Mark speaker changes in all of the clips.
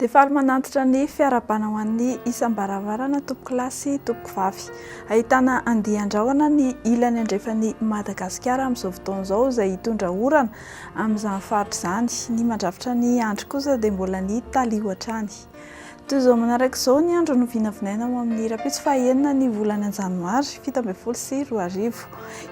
Speaker 1: Dia faly manantitra ny fiarahabana ho an'ny isam-baravarana tompokolahy sy tompokovavy. Ahitana andian-drahona ny ilany andrefan'i Madagasikara amin'izao fotoana izao izay hitondra orana amin'izany faritra izany. Ny mandrafitra ny andro kosa dia mbola ny talio hatrany. Toy izao manaraka izao ny andro novinavinaina ho amin'ny rahampitso faha-enina ny volana janoary 2017.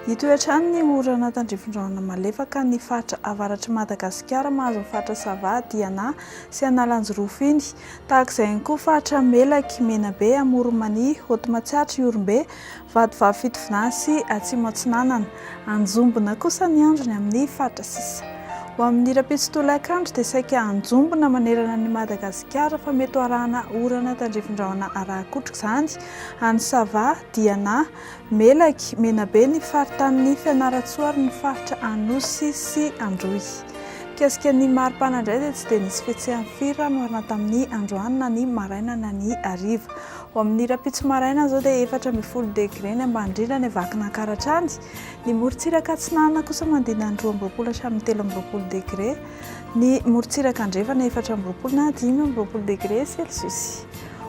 Speaker 1: Hitohy hatrany ny orana tandrifin-drahona malefaka ny faritra avaratr'i Madagasikara mahazo ny faritra Sava, Diana sy Analanjirofo iny. Tahaka izay ihany koa faritra Melaky, Menabe, Amoron'i Mania, Haute Matsiatra, Ihorombe, Vatovavy Fitovinany sy Atsimo Atsinanana. Anjombona kosa ny androny amin'ny faritra sisa. Ho amin'ny rahampitso tolakandro dia saika anjombona manerana an'i Madagasikara fa mety ho arahana orana tandrifin-drahona arahan-kotroka izany any Sava, Diana, Melaky, Menabe, ny faritanin'i Fianarantsoa ary ny faritra Anosy sy Androy. Mikasika ny maripana indray dia tsy dia nisy fihetsehany firy raha noharina tamin'ny androany na ny maraina na ny hariva. Ho amin'ny rahampitso maraina izao dia 14 degre ny ambany indrindra any Vakinankaratra any. Ny morontsiraka atsinanana kosa manodidina ny 22 hatramin'ny 23 degre. Ny morontsiraka andrefana 24 na 25 degre celsius.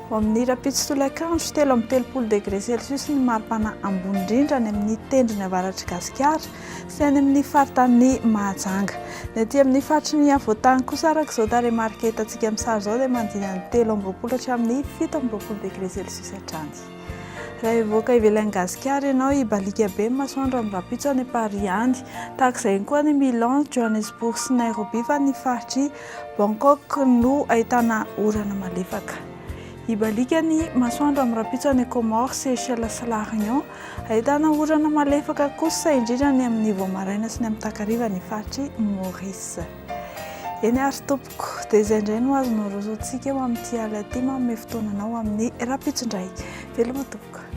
Speaker 1: Ho amin'ny rahampitso tolakandro, 33 degre celsius ny maripana ambony indrindra any amin'ny tendrony avaratr'i Gasikara. sy any amin'ny faritanin'i Mahajanga. Ny aty amin'ny faritry ny afovoan-tany kosa araka izao tarehimarika hitantsika amin'ny sary izao dia manodidina ny 23 hatramin'ny 27 degré celsius hatrany. Raha hivoaka ivelan'i Gasikara ianao, hibaliaka be ny masoandro amin'ny rahampitso any Paris any. Tahaka izay ihany koa any Milan, Johannesburg sy Nairobi fa ny faritr'i Bangkok no ahitana orana malefaka. Hibaliaka ny masoandro amin'ny rahampitso any Comores, Seychelles sy La Réunion. Ahitana orana malefaka kosa indrindra ny amin'ny vao maraina sy ny amin'ny takariva ny faritr'i Maurice. Eny ary tompoko, dia izay indray no azo norosoantsika ho amin'ity alina ity manome fotoana anao amin'ny rahampitso indray. Veloma tompoko.